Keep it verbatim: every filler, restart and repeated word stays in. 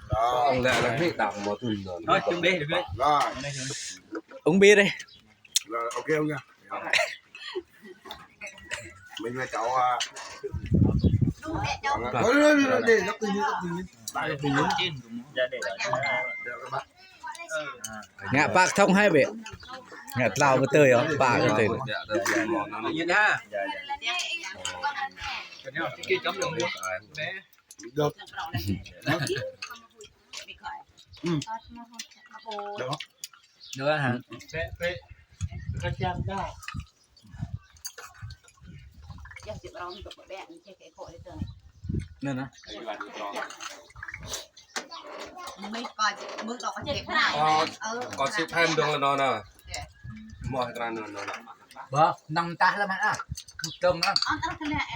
Ông lẹ là hết đọc mà tôi rồi. Rồi. Uống bia đi. Rồi, ok không nha. Mình là cháu, à, rồi, rồi, rồi, để gấp từ từ, gấp từ từ. Tại gấp từ từ. Dạ, để đó. Được các bạn. Ngă pă kơthŏng hai bĕ. Ngă tlâo kơ tơi ôh, pă kơ tơi. Nhìn ha. Được. Ừ. Được. Được hả? Nên hả? Ờ, có sự thêm đường là nó nè. Mua cái này nó, nó, nó. Bơ, năm tah lắm hả? Một đồng đó.